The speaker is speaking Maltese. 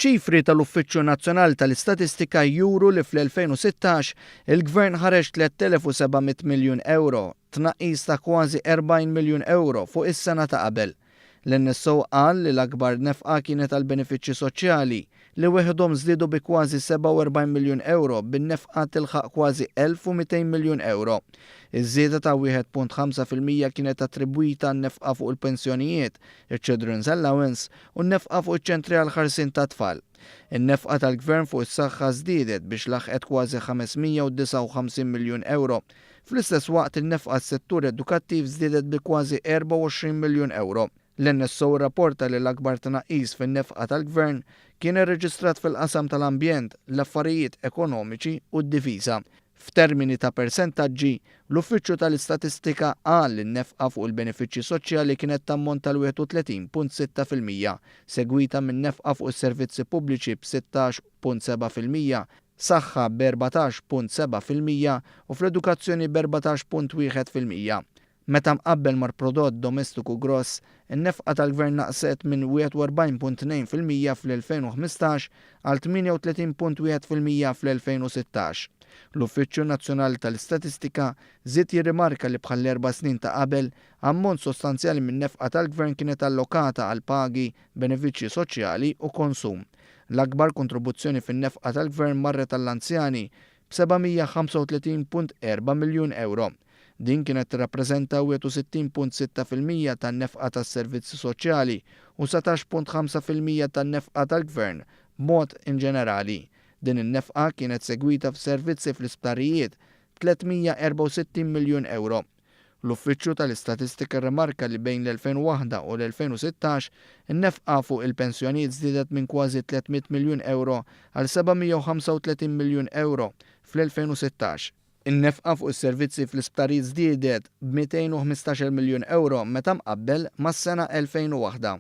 Iċ-ċifri tal-Uffiċċju Nazzjonali tal-Istatistika juru li fl-2016 il-Gvern ħareġ 3,700 miljun ewro, tnaqqis ta' kważi 40 miljun ewro fuq is-sena ta' qabel. L-NSO qal li l-akbar nefqa kienet għall-benefiċċji soċjali, li weħidhom żdiedu bi kważi 47 miljun ewro bin-nefqa tilħaq kważi 1,200 miljun ewro. Iż-żieda ta' 1.5% kienet attribwita għan-nefqa fuq il-pensjonijiet, iċ-Children's Allowance u n-nefqa fuq iċ-ċentri għall-ħarsien tat-tfal. In-nefqa tal-Gvern fuq is-saħħa żdiedet biex laħqet kważi 559 miljun ewro. Fl-istess waqt in-nefqa għas-settur edukattiv żdiedet bi kważi 24 miljun ewro. L-NSO rrapporta li l-akbar tnaqqis fin-nefqa tal-Gvern kien irreġistrat fil-qasam tal-ambjent, l-affarijiet ekonomiċi u d-difiża. F'termini ta' persentaġġi, l-Uffiċċju tal-Istatistika qal li n-nefqa fuq il-benefiċċji soċjali kienet tammonta għal 31.6%, segwita min-nefqa fuq is-servizzi pubbliċi b'16.7%, saħħa b'14.7% u fl-edukazzjoni b'14.1%. Meta mqabbel mal-prodott domestiku gross, in-nefqa tal-Gvern naqset minn 41.2% fl-2015 għal 38.1% fl-2016. L-Uffiċċju Nazzjonali tal-Istatistika żied jirrimarka li bħall-erba' snin ta' qabel, ammont sostanzjali min-nefqa tal-Gvern kienet allokata għal pagi, benefiċċji soċjali u konsum. L-akbar kontribuzzjoni fin-nefqa tal-Gvern marret għall-anzjani b'735.4 miljun ewro. Din kienet tirrappreżenta 61.6% tan-nefqa tas-servizzi soċjali u 19.5% tan-nefqa tal-Gvern b'mod inġenerali. Din in-nefqa kienet segwita f'servizzi fl-isptarijiet b'364 miljun ewro. L-Uffiċċju tal-Istatistika rrimarka li bejn l-2001 u l-2016 in-nefqa fuq il-pensjonijiet żdiedet minn kważi 300 miljun ewro għal 735 miljun ewro fl-2016. In-nefqa fuq is-servizzi fl-isptarijiet żdiedet b'215 miljun ewro meta mqabbel mas-sena 2001.